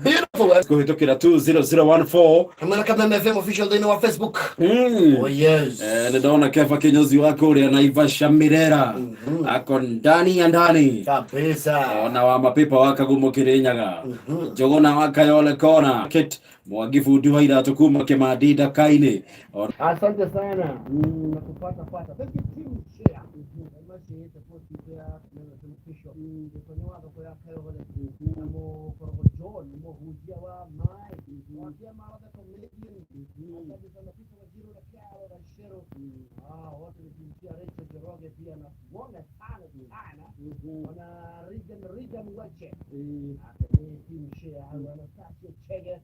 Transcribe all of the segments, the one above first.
Beautiful. Kũhĩtũkĩra 20014. Hamwe na Kameme FM official thĩinĩ wa Facebook. Oh yes. Nĩ ndona Kefa kinyozi wa kũrĩa Naivasha Mirera ako ndani ya ndani. Kabisa. Ona wa mapipa wa Kagumo Kirinyaga, Njũgũna wa Kayole Kona, Kit Mwangi bundi wa iratũ kuma Kĩmandi Ndaka-inĩ. Asante sana. Nakupata pata. Thank you team share. Mashete post ya Kameme FM official. Gĩkonyo wa thoko ya Kayole. Na mũkorogo John mũhunjia wa maĩ. Wakia mara the comedian. Asante sana Peter Wanjiru na Carol na Shero. Ah, wote ni team share. Rachel Njoroge pia na kuona sana sana. Wana Regan Regan Weche. Ni team share. Anastasia Chege.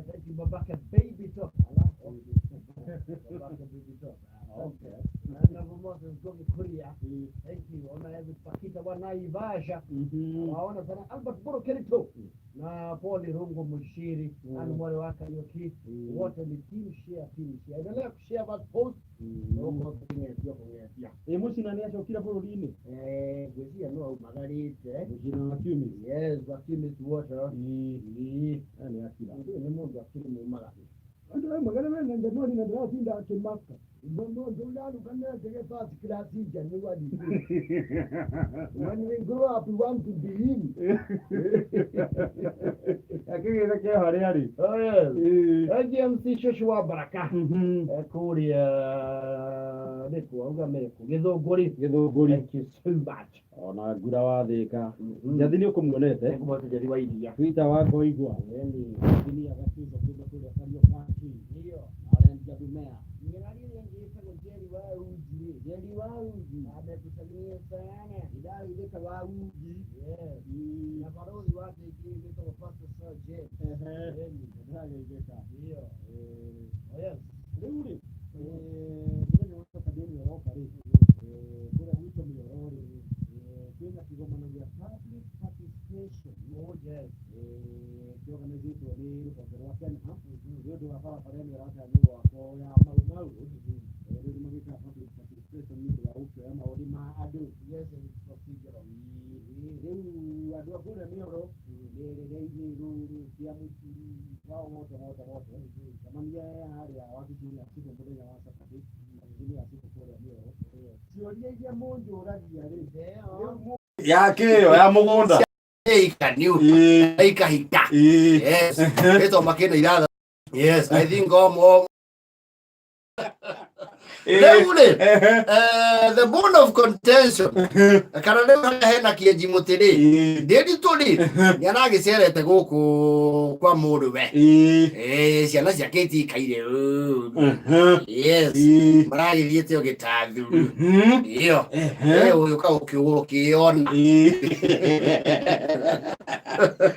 Thank you Babaka Baby Top. Babaka Baby Top. Okay. Na Moses Gogi Kuria. Thank you. Ona Edward Pakita wa Naivasha. Waona sana Albert Boro Kerito na Paul Rungu Mushiri mm. Anwar wa Kariuki, wote ni team share, team share. Endelea kushare that post. Huko kung'ethia kung'ethia. Ĩ mũcina nĩ acokire bũrũri-inĩ. Ngwĩciria no aumagarĩte. Mũcina wa Kiumist. Yes, wa Kiumist water. Ĩĩ. Aya nĩ akira. Nĩ mũndũ akĩrĩ mumagari. Andũ amwe arĩa mena Januari na ndĩratinda akĩmaka. Mũndũ ũraruga nendege first class January. When we grow up, we want to be him. Akĩgĩre kĩo harĩa arĩ. Oh, yes. Ĩĩ. AGMC Shoshu wa Baraka. Kũrĩa nĩkuo auga mekũ Gĩthũngũri. Gĩthũngũri. Thank you so much. Ona ngura wa Thĩka. Njathi nĩ ũkũmuonete. Nĩngũmwĩta Njathi wa iria. Peter wa Koigwa. Ĩni. Engineer Gatuso kuma kũrĩa Kariũkangi. Ndio. Lawrence Gathumea. Miradi ile ingĩtagwo Jerry wa Uji. Jerry wa Uji. Amekusalimia sana. Ndagithĩka wa Uji. Yes. Na barothi wake ingĩ ĩtagwo Pastor Sir James. Ĩni. Ndagithĩka. Ndio. Oh yes. Rĩu rĩ, mũthenya wa Saturday nĩ ũroka rĩ, kũrĩa gwitũ Mĩoro rĩ, kwĩna kĩgomano gĩa public participation. Oh yes. Kĩorganizĩtwo nĩ rũhonge rwa KENHA nĩ ũndũ wa barabara ĩno ĩratanywo gwakwo ya Mau Mau. Rĩu nĩ magĩkaga public participation nĩ ũndũ wa gũkĩoya mawoni ma andũ. Yes, and it's procedural. Rĩu andũ a kũrĩa Mĩoro, Mĩrĩrĩ-inĩ, Rũrũ, Kĩamũturi, wao wothe wothe wothe, cemania harĩa wabici-inĩ ya cibũ mũthenya wa Saturday, wabici-inĩ ya cibũ kũrĩa Mĩoro. Ciũria iria mũnjũragia rĩ, rĩu yakĩyo ya mũgũnda. Ika new. Ika hika. Yes. Ĩtwo makĩna iratha. Yes, I think all rĩu rĩ, the bone of contention kana rĩu harĩa hena kĩenji mũtĩ rĩ, Ndĩritũ rĩ, nĩ aragĩcerete gũkũ kwa mũrũwe. Ciana ciake itikaire ũũ. Yes, maragĩthiĩte o gĩtathuru ĩyo. Ũyũ ka ũkĩona.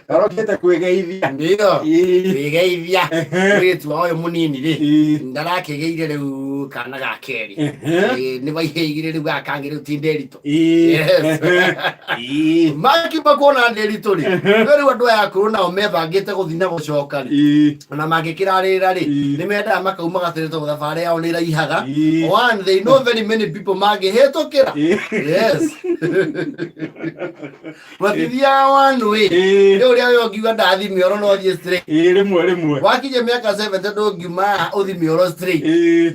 Arokĩte kwĩgeithia. Ndio kwĩgeithia. Mũirĩtu wa ũyũ mũnini rĩ, ndarakĩgĩire rĩu kana ga kerĩ. Nĩ maihĩigire rĩu gaka kangĩ rĩu ti Ndĩritũ. Yes. Makiuma kuona Ndĩritũ rĩ, no rĩu andũ aya akũrũ nao mebangĩte gũthiĩ na gũcoka rĩ, ona mangĩkĩrarĩrĩra rĩ, nĩ mendaga makauma gatene tondũ thabarĩ yao nĩ ĩraihaga. One, they know very many people mangĩhĩtũkĩra. Yes. Matithiaga one way. Nĩ ũrĩa we ũngiuga ndathi mĩoro no thiĩ straight. Rĩmwe rĩmwe. Wakinya mĩaka 70 ndũngiuma haha ũthi mĩoro straight.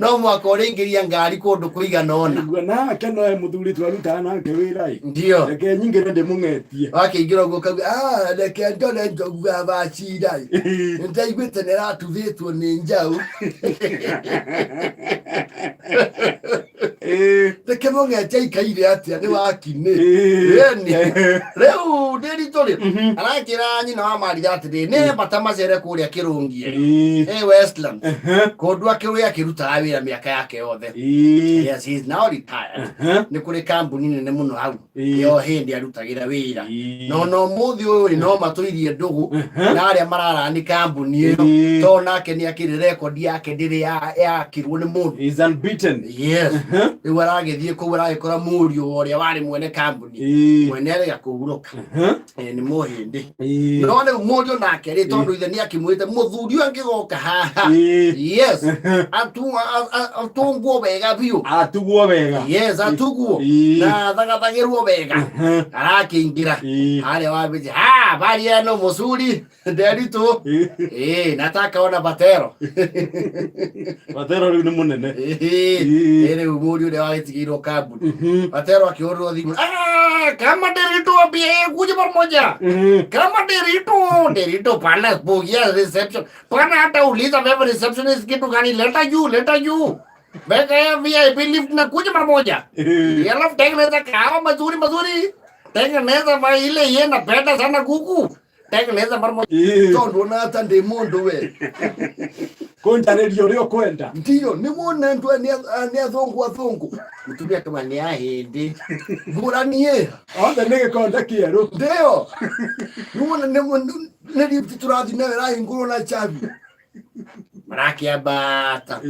No mwaka ũrĩingĩria ngari kũndũ kũigana ũna. Igua nake noe mũthuri twarutaga nake wĩra ĩ. Ndio. Reke nyingĩre ndĩmũng'etie. Wakĩingĩra ũguo ũkauga, "Ah, reke ndore njogu ya bacira ĩ. Nĩndaiguĩte nĩratuthĩtwo nĩ njaũ." Reke mũng'ete aikaire atĩa nĩ wakinĩ. Ĩni. Rĩu Ndĩritũ rĩ, arakĩra nyina wa Maritha atĩrĩ, nĩ bata macere kũrĩa Kĩrũngie. Eh, Westlands. Kũndũ akĩrĩ akĩrutaga wĩra mĩaka yake yothe. Yes, he is now retired. Nĩ kũrĩ kambuni nene mũno hau. Ĩyo hĩndĩ arutagĩra wĩra. No no mũthĩ ũyũ rĩ, no matũirie ndũgũ na arĩa mararani kambuni ĩyo. Tondũ nake nĩ akĩrĩ rekondi yake ndĩrĩ yakirwo nĩ mũndũ. Is unbeaten. Yes. Rĩu aragĩthiĩ kũu aragĩkora mũriũ wa ũrĩa warĩ mwene kambuni. Mwene arega kũhurũka. Nĩ mũhĩndĩ. No rĩu mũriũ nake rĩ, tondũ ithe nĩ akĩmwĩte mũthuri ũyũ angĩgoka haha. Yes. Atungwo Atugwo wega biũ. Atugwo wega. Yes, atugwo. Ii. Na thagathagĩrwo wega. Mhm. Arakĩingĩra. Ii. Harĩa wambĩtie, "Ah, habari yenu mzuri, Nderitu." Ii. Nataka ona Batero. Batero rĩu nĩ mũnene. Ĩĩ, rĩu mũriũ ũrĩa wagĩtigĩirwo kambuni. Batero akĩhũrĩrwo thimũ. Ah, kama Nderitu ambie kuja pamoja. Kama Nderitu, Nderitu pana bugia reception. Pana hata uliza wewe receptionist kitu gani, leta juu, leta juu. Weka ya VIP lift na kuja mara moja. Alafu tengeneza kahawa mazuri mazuri. Tengeneza ma ile yeye napenda sana kuku. Tengeneza mara moja. Tondu ona hata ndi mundu we. Kũnjarĩria ũrĩa ũkwenda. Ndio ni wona ndu ni athungu athungu. Mtumia kama ni ahindi. Nguranie. Othe nĩ gĩkonde kĩerũ. Ndio. Ni wona ni lift turathi nayo ĩrahingũrwo na chabi. Marakiambata.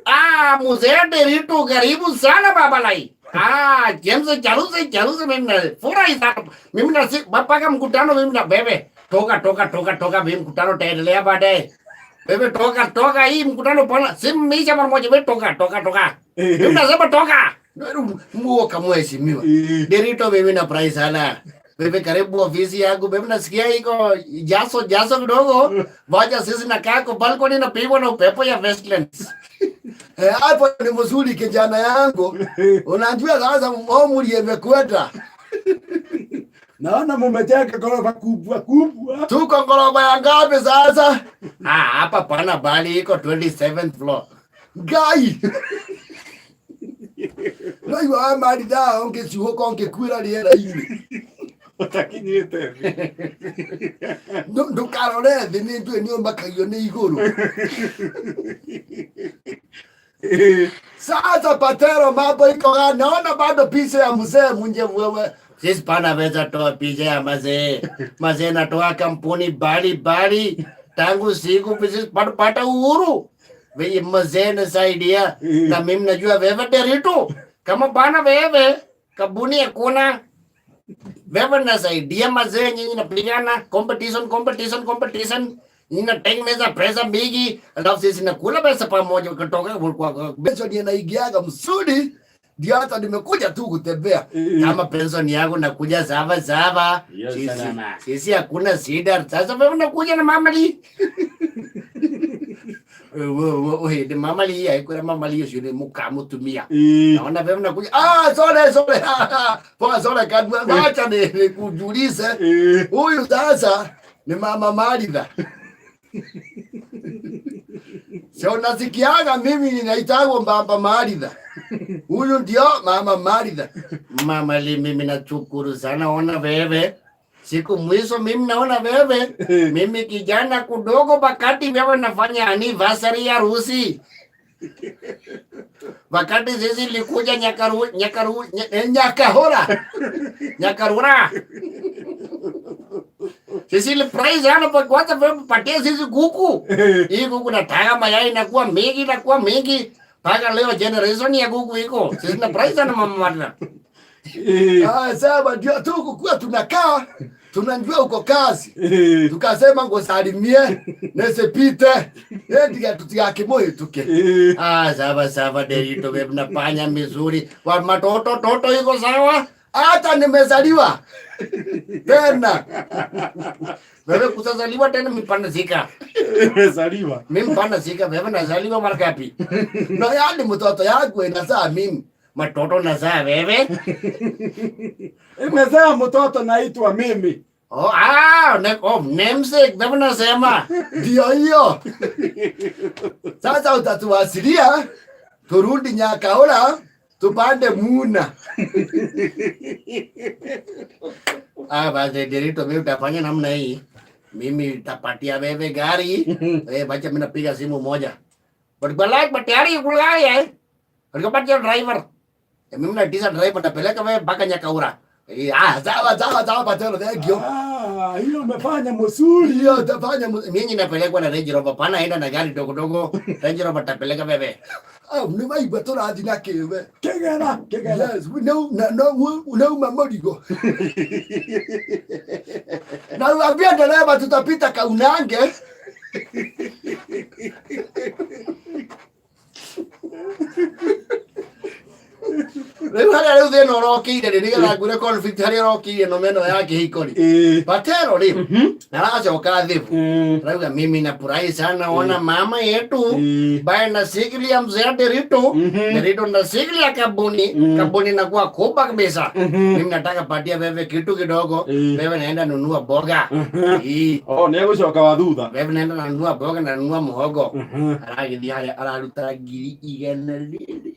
Ah, mzee Nderitu karibu sana baba lai. Ah, James charuze charuze mimi na furahi sana. Mimi na si mpaka mkutano mimi na bebe. Toka toka toka toka mimi mkutano taendelea baadaye. Bebe toka toka hii mkutano pana simu meisha mara moja wewe toka toka toka. Mimi nasema toka. Muoka mheshimiwa. Derito mimi nafurahi sana. Bebe karibu ofisi yangu, bebe nasikia iko jaso jaso kidogo. Wacha sisi nakaa kwa balcony napigwa na upepo ya Westlands. Hapo ni mzuri kijana yangu. Unajua sasa umri imekwenda. Naona mumejenga ghorofa kubwa kubwa. Tuko ghorofa ya ngapi sasa? Ah, hapa pana bali iko 27th floor. Ngai. Naigua amaritha ũngĩcuhũka ũngĩkuĩra rĩera-inĩ. Ũtakinyĩte thĩ. Ndũkarore thĩ nĩ ndũĩ nĩ ũmakagio nĩ igũrũ. Sasa Patero, mambo iko gani? Naona bado picha ya mzee mwenye wewe. Sisi pana weza toa picha ya mazee. Mazee natoa kampuni bali bali tangu siku sisi pata uhuru. Vile mazee nasaidia na mimi najua wewe Nderitu. Kama bana wewe kampuni hakuna. Wewe nasaidia mazee, nyinyi napigana competition competition competition. Nyinyi natengeneza pesa mingi, alafu sisi nakula pesa pamoja kutoka kwa Pension inaingiaga mzuri, ndio hata nimekuja tu kutembea. Kama pension yangu nakuja sawa sawa. Hiyo Sisi salama. sisi hakuna shida. Sasa wewe unakuja na mama li. Wewe mama li haikura mama li yule mukamutumia. Naona wewe unakuja Ah, sole sole. Poa sole kadwa. Wacha nikujulize. Huyu sasa ni mama Maritha. Sio unasikiaga mimi ninaitagwa Mbamba Maritha. Huyu ndio mama Maritha. Mama li, mimi nachukuru sana ona wewe. Siku mwisho mimi naona wewe. Mimi kijana kudogo wakati wewe nafanya anniversary ya harusi. Wakati sisi likuja nyakaru nyakaru Nyakahora. Nyakarura. Sisi li prize sana kwa kwanza wewe patie sisi kuku. Hii kuku nataka mayai inakuwa mingi inakuwa mingi. Mpaka leo generation ya kuku iko. Sisi na prize sana mama Martha. Ah, sawa ndio tu kukua tunakaa tunajua uko kazi. Tukasema ngosalimie nesepite. Ndiga tutigakimũhĩtũke. Ah, sawa sawa Derito, wewe mnafanya mizuri. Wa matoto toto iko sawa? Hata nimezaliwa tena. Wewe kuzaliwa tena mipanda zika. Imezaliwa. Mimi mpanda zika, wewe nazaliwa mara ngapi? Na yani mtoto yangu inazaa mimi. Matoto nazaa wewe. Imezaa mtoto naitwa mimi. Oh, ah, ne, oh, namesake, wewe nasema. Ndio hiyo. Sasa utatuwasilia turudi Nyakaura tupande muna. Ah, basi Derito, mimi utafanya namna hii. Mimi nitapatia wewe gari. Bacha mimi napiga simu moja. But balak batari kulai eh. Nikapatia driver. Mimi natisha driver napeleka wewe mpaka Nyakaura. Ah, sawa sawa sawa Patero, thank you. Ah, hiyo umefanya mzuri. Hiyo utafanya Mimi napelekwa na Range Rover, pana enda na gari dogo dogo. Range Rover tapeleka wewe. Ah, nimaigua tũrathi na kĩwe. Kĩgera, kĩgera. Yes, no no no unauma mũrigo. Na uambia dereva tutapita Kaunange. Rĩu harĩa rĩu thĩna ũrokĩire rĩ, nĩgetha ngwĩre conflict harĩa ũrokĩire no meno ya kĩhiko rĩ. Patero rĩ, aracoka thibu. Arauga mimi nafurahi sana ona mama yetu bae na sigili ya mzee Nderitu. Nderitu na sigili ya kampuni, kampuni inakuwa kubwa kabisa. Mimi nataka patia wewe kitu kidogo, wewe naenda nunua boga. Ii. O nä egå coka wa thutha. Wewe naenda nanunua boga na nanunua muhogo. Aragĩthiĩ harĩa araruta 100,000.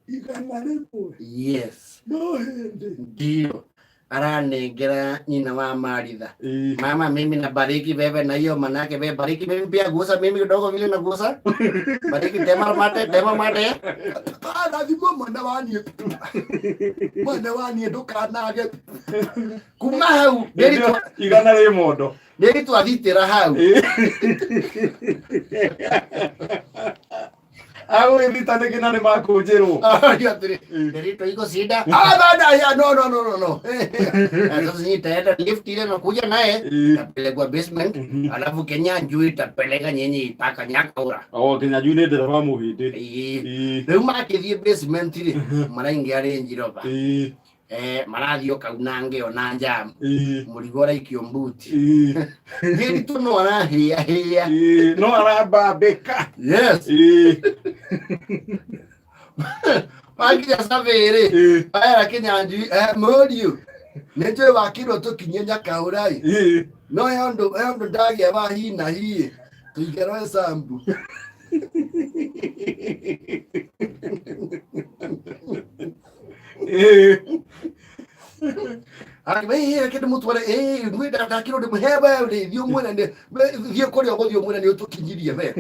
100. Yes. No hĩndĩ. Ndio aranengera nyina wa Maritha. Mama, mimi nabariki wewe na hiyo manake wewe bariki mimi pia, gusa mimi kidogo vile nagusa. Bariki tema mate, tema mate. Arathimwo mwana wa niĩ, mwana wa niĩ, ndũkanage. Kuma hau 100 rä mondo. Ndĩri twathitĩra hau. Agå thita nä kä na nä makå njä rwo. Araria atĩrĩ, Nderitu iko shida. Ah, bana ya no no no no no. Sasa nitaenda lift ile nakuja naye tapelekwa basement, alafu Kenya juu itapeleka nyinyi mpaka Nyakaura. O Kenya juu nä ndereba må hä ndä. Ĩĩ. Rĩu makĩthiĩ basement rĩ, maraingĩra Range Rover. Marathiĩ o kaunange ona jam. Mũrigo ũraikio mbuti. Nderitu no arahĩa hĩa. No arambambä ka. Yes. Makinya survey rĩ, aya Kinyanjui, mũriũ nĩ njũĩ wakirwo tũkinye Nyakaũra ĩ, no he ũndũ ndagĩa wa hi na hi tũigerwo ĩcambu. Reke ndĩmũtware, ndakĩrwo ndĩmũhe we rĩ, thiĩ ũmwĩre thiĩ kũrĩa ũgũthiĩ ũmwĩre nĩ ũtũkinyirie we.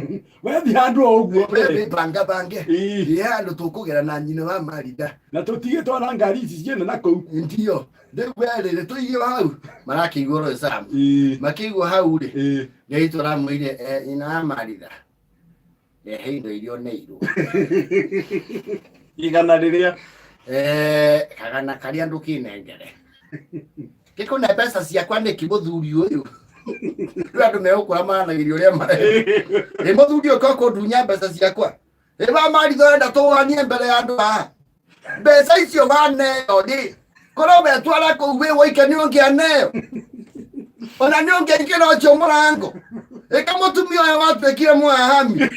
Wethi handå o å guo. We banga bange. Ĩ handũ tũkũgera na nyina wa Maritha. Na tå tige twana ngari ici ciene na kå u. Ndio rĩu we rĩ, tũige hau marakĩigua Roysambu. Makĩigua hau rĩ, Ngai tũramwĩire, nyina wa Maritha, rehe indo iria oneirwo. 100 rä rä a kagana karĩa ndũkĩnengere. Gĩkũne mbeca ciakwa nĩkĩ mũthuri ũyũ? Rĩu andũ megũkũra maranagĩria ũrĩa marenda. Ĩ mũthuri ũyũ ũka kũndunya mbeca ciakwa. Ĩ wa Maritha ũrenda tũganie mbere ya andũ haha. Mbeca icio waneo rĩ, korwo wetwara kũu wĩ woike nĩ ũngĩaneo. Ona nĩ ũngĩaingĩra ũcio mũrango. Ĩka mũtumia ũyũ watuĩkire mũhahami.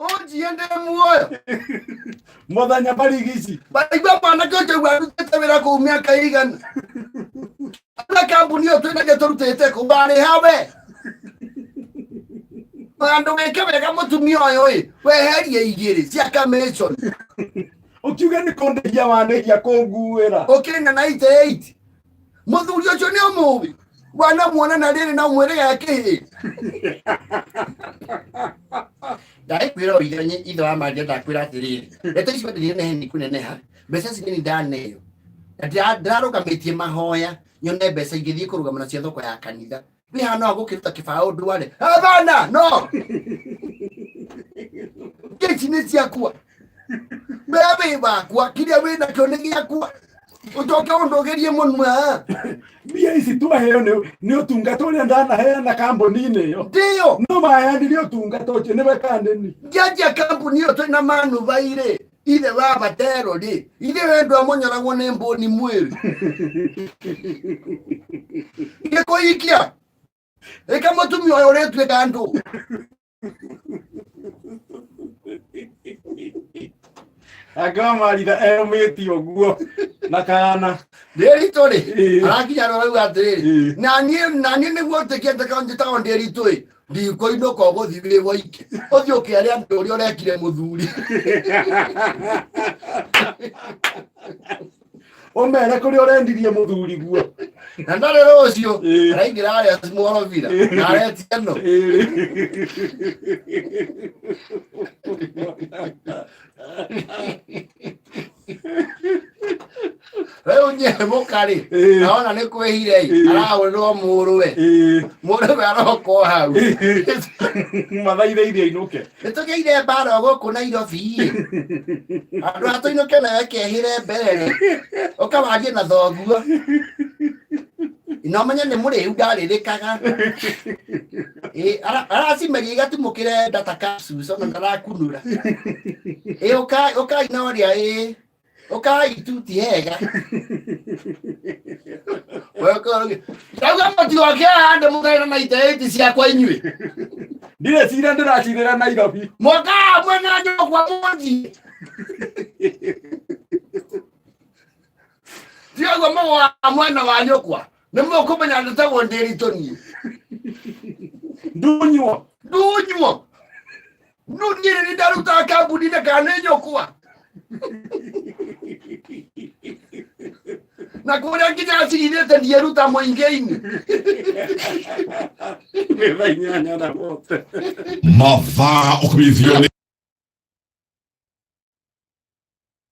Ũnjie ndĩ muoyo. Mũthenya barigici. Baigua mwanake ũcio arutĩte wĩra kũu mĩaka ĩigana. Na kambuni ĩyo twĩnayo tũrutĩte kũu warĩ ha we? Andũ wĩke wega mũtumia ũyũ ĩ, weherie igĩrĩ cia commission. Ũkiuge nĩ kũndĩhia wanĩhia kũnguĩra. Ũkĩrĩ na 98. Mũthuri ũcio nĩ ũmũĩ. Wanamuona na rĩrĩ na ũmwĩre ya kĩhĩ. Ndakwĩra ithe wa Maria, ndakwĩra atĩrĩrĩ, ndeto icio ndĩrĩ nehe kũneneha, mbeca ici nĩ ndaneo. Na ndĩrarũgamĩtie mahoya nyone mbeca ingĩthiĩ kũrũgama nacio thoko ya kanitha. Wĩ haha no agũkĩruta kĩbaũ ndware. Hapana, no. Ici nĩ ciakwa. Wewe wakwa, kĩrĩa wĩnakĩo nĩ gĩakwa. Ũcoke ũndũgĩrie mũnua. Mbia ici twaheo nĩ ũtungata ũrĩa ndanaheana kambuni-inĩ ĩyo. Ndio. No maheanire ũtungata ũcio nĩwe kana nĩ niĩ? Ngĩanjia kambuni ĩyo twĩna Manu Vairĩ. Ithe wa Batero rĩ, ithe wendwa amonyoragwo nĩ mbũni mwĩrĩ. Gĩkũikia. Ĩka mũtumia ũyũ ũrĩtuĩka andũ. Angĩwa Maritha erũmĩtie ũguo na kana. Ndĩritũ rĩ, arakinya rũrauga atĩrĩrĩ, naniĩ nĩguo njĩke njĩtagwo Ndĩritũ ĩ, ndikũinũka ũgũthiĩ wĩ woike. Ũthiĩ ũkere andũ ũrĩa ũrekire mũthuri. Ũmere kũrĩa ũrendirie mũthuri guo. Na ndarĩ rũciũ, araingĩra harĩa Mworovira, na aretia ĩno. Rĩu nyemũka rĩ, naona nĩ kwĩhire ĩ, arahũrĩrwo mũrũwe. Mũrũwe aroka o hau. Mathaithe iria inũke. Nĩ tũgĩire mbara gũkũ Nairobi ĩ. Andũ a tũinũke nawe kehĩre mbere rĩ, ũkawarie na thoguo. Na ũmenye nĩ mũrĩu ndarĩrĩkaga. Aracimeria igatumũkĩre data capsules ona ndarakunũra. Ĩ ũkai ũkai na ũrĩa ĩ ũkai tu ti hega. Ndauga mũtigoke handũ mũkaina na iteĩti ciakwa inyuĩ. Ndirĩ cira ndĩracirĩra Nairobi. Mwaka hamwe na nyũkwa mũthiĩ. Ti ũguo mũgũaga mwena wa nyũkwa. Nĩ mũkũmenya ndĩtagwo ndĩritũ niĩ. Ndunywo. Ndunywo. No niĩ nĩ ndarutaga kambuni-inĩ kana nĩ nyũkwa. Na kũrĩa nginya acirithĩte ndieruta mũingĩ-inĩ. Nĩ thaa 8 na bote. Mathaa ũkumithio nĩ